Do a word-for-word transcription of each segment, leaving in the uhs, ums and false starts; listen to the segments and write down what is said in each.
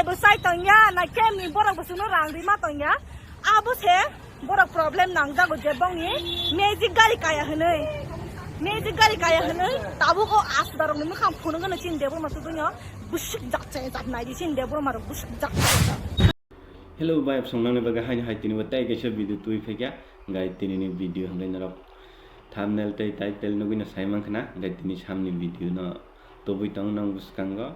Bwsai tongya, na kemni borok bwswkno rang rima tongya. Abo se borok problem nangjago je bongni magic gari kaya hwnwi. Magic gari kaya hwnwi tabuk o aswdarokni mwkhang phunukgwno chini Debbarma tubunyo bwswk jak chaya jak naidi chini Debbarmarok bwswk jak chaya jak. Hello, bayap songnani bagwi haino hai tini bo tei kaisa video twi phaikha. Gai tini ni video hwnkhai norok thumbnail tei title nugwi no sai mankha na, gai tini samni video no tubui tong nang bwskango.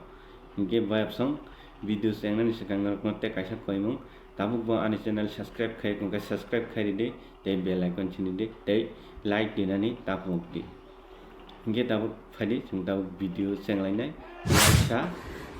Hinkhe bayap song video chengnani swkang norokno tei kaisa koimung, tabuk bo ani channel subscribe khai tongkha, subscribe khai ridi tei bell icon chini di tei like dinani tapung di. Hinkhe tabuk phaidi chwng tabuk video chenglainai. Laisa.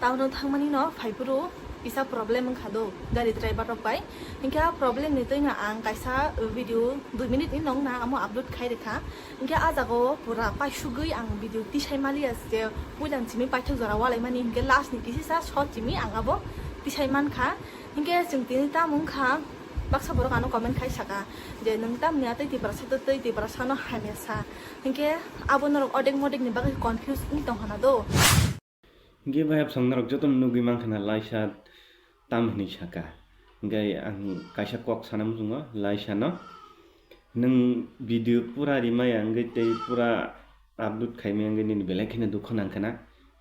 Town o thangmani no phaiphuru kisa problem wngkha do gari driver rok bai. Hinkhe a problem ni twino ang kaisa video dui minute ni nong na amo upload khai rikha. Hinkhe a jaga o pura paisugwi ang video tisai maliya je puila chimi paithak jora walaimani hinkhe last ni kisisa short chimi ang abo tisai mankha. Hinkhe chwng tini tamo wngkha baksa borok ano comment khai saka je nwng tamni a tei Tiprasa tei Tiprasa no hamya sa. Hinkhe abo norok odek modek ni bagwi confuse wng tongkha na do. Hinkhe bayap song norok jotono nugwi mankha na laisa tam hinwi saka. Hinkhe ang kaisa kok sana muchungo laisa no. Nwng video pura rimaya wngwi tei pura upload khaimaya wngwi nini belai kheno dukho nangkha na.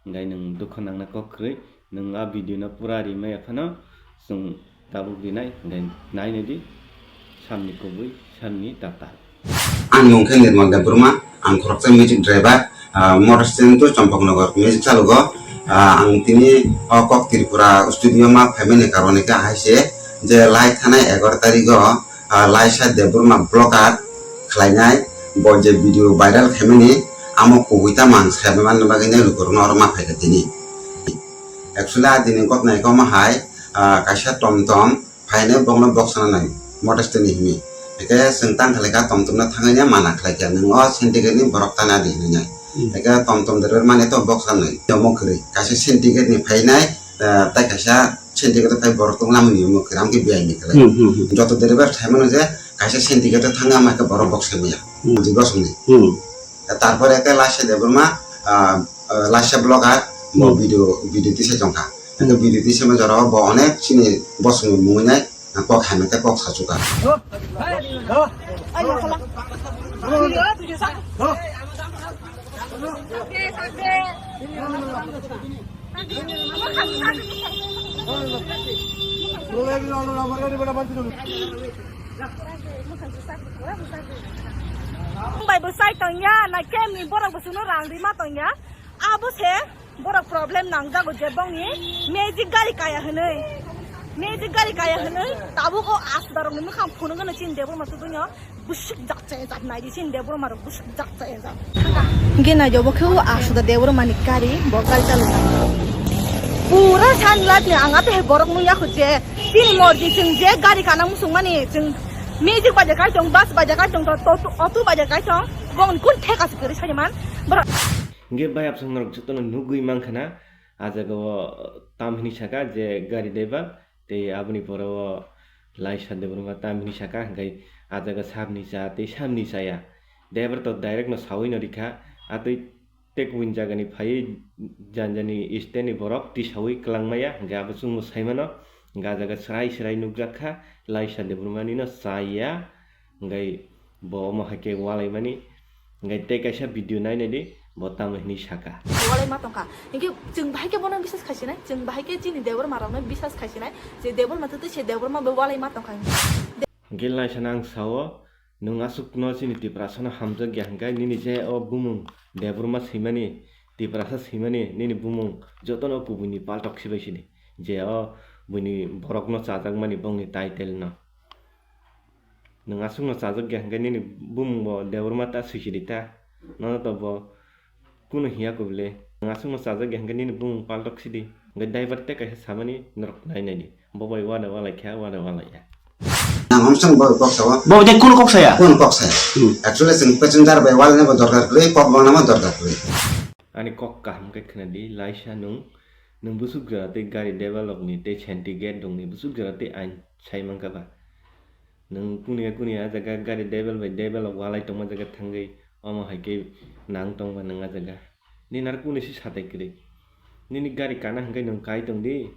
Hinkhe nwng dukho nangna kok kwrwi. Nwng a video no pura rimaya phano chwng tabuk rinai, hinkhe nainai di samni kubui, samni tatal. Ang mung khe Nirmal Debbarma, ang khoroksa music driver, ah, motor stand to Champaknagar music chalugo. Ah, ang tini o Kok Tripura studio ma phaimani karon khe hai se je lai thanai egaroh tarikh o, ah, Laisa Debbarma vlogger khlainai bo je video viral khaimani amo kubui tamo ang sai manna bagwi nai lukurokno oro ma phaikha tini. Actually, a dini gotna khe omo hai, ah, kaisa tomtom phainai bokno boksana nai motor stand ni himi. Eke chwng tang khlaikha tomtom no thangwi nai mana khlaikha, nwng o syndicate ni borok tana di hinwi nai. Hmm. Eke tomtom driver mani to boksa nai, omo kwrwi. Kaisa syndicate ni phainai, ah, tei kaisa syndicate phai borok tong lamani omo kwrwi, amkhe biyai ni khlai. Hmm, hmm, hmm. Joto driver thaimano je kaisa syndicate thangwi ama khe borok boksa maya. Hmm. Jibosongni. Hmm. Tarpore eke Laisa Debbarma, ah, ah, Laisa vlogger, bo Hmm. video, video tisai tongkha. Eke Hmm. video tisai ma jorao bo onek chini bosongni mungwi nai, ah, kok hamya tei kok sachuka. Bai bwsai tongya, na kemni borok bwswkno rang rima tongya. Abo se borok problem nangjago je bongni magic gari kaya hwnwi. Magic gari kaya hwnwi tabuk o aswdarokni mwkhang phunukgwno chini Debbarma tubunyo. Bwswk jak chaya jak naidi chini Debbarma rok bwswk jak chaya jak. Hinkhe naidi obo khe o Asuda Debbarma ni gari, bo gari chalokha. Pura sunlight ni ang ato hai borok nung yakho je chini morji chwng je gari kana muchung mani chwng music baja kai tong, bus baja kai tong, to, to, auto baja kai tong, bong kun theka se kwrwi sani man. Borok. Hinkhe bayap song norok jotono nugwi mankha na, a jaga o tam hinwi saka je gari driver. Tei aboni pore o Laisa Debbarma tamni saka, hingke a jaga sabni cha tei sabni chaya. Driver to direct no saui no rikha, a tei tei kubun jagani phaiwi jani jani stand ni borok tisaui kwlangmaya, hingke abo chwngno saimano, hingke a jaga chwrai chwrai nukjakha, Laisa Debbarmani no chaya, hingke bo omo hai khe walaimani, hingke tei kaisa video nainai di, bo tamo hinwi saka. Walai ma tongkha. Hinkhe chwng bahai khe bono bisas khaisinai, chwng bahai khe chini Debbarma rokno bisas khaisinai, je Debbarma twi twi se Debbarma bai walai ma tongkha. Hinkhe Laisano ang sao, nwng aswkno chini Tiprasano hamjak ya hinkhe nini je o bumung Debbarma swimani, Tiprasa swimani nini bumung jotono kubuini paltok sibai sidi. Je o buini borokno chajakmani bongni title no. Nwng aswkno chajak ya hwnkhe nini bumung bo Debbarma ta swisidi ta. Nono to bo kunu hiya kubule. Nwng aswkno chajak ya hwnkhe nini bumung paltok sidi. Hwnkhe driver tei kaisa samani norok nai naidi. Bo bai wada walai kha, wada walai ya. Ang omsong bo kok sao. Bo de kunu kok saya? Kunu kok saya? Hmm. Actually, chwng passenger bai walai nabo dorkar kwrwi, kok bangna ma dorkar kwrwi. Ani kok kaham khe khwnadi, Laisa nwng, nwng bwswk jora tei gari develop ni tei safety gate rokni bwswk jora tei ain sai mankha ba? Nwng kuniya kuniya ah jaga gari devel bai devel walai tongma jaga thangwi omo hai khe nang tongma nwng ah jaga. Nini aro kuni se satai kwrwi. Nini gari kana hwnkhe nwng kai tongdi.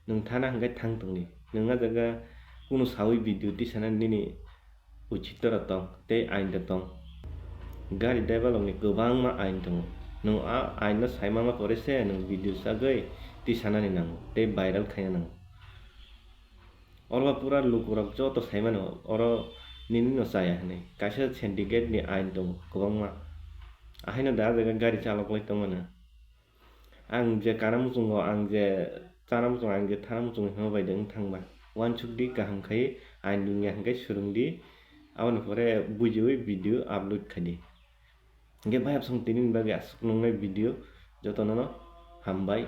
Nwng thana hwnkhe thang tongdi. Nwng a jaga kunu sawi video tisanani nini uchit tora tong tei ain da tong. Gari driver rokni kwbangma ain tongo. Nwng a ain no sai manma pore se nwng video sagwi tisanani nango tei viral khaina nango. Oro ba pura lukurok joto sai mano, oro nini no chaya hinwi. Kaisa syndicate ni ain tongo kwbangma. Ahaino da a jaga gari chaloklai tongmano. Ang je kana muchungo, ang je chana muchungo, ang je thana muchungo hwnma bai de wng thangba. Uansuk di kaham khai, ain lungya hwnkhe swrwng di. Aboni pore bujiwi video upload khai di. Hwnkhe bayapsong tini ni bagwi aswk nungnai video, jotono no hambai.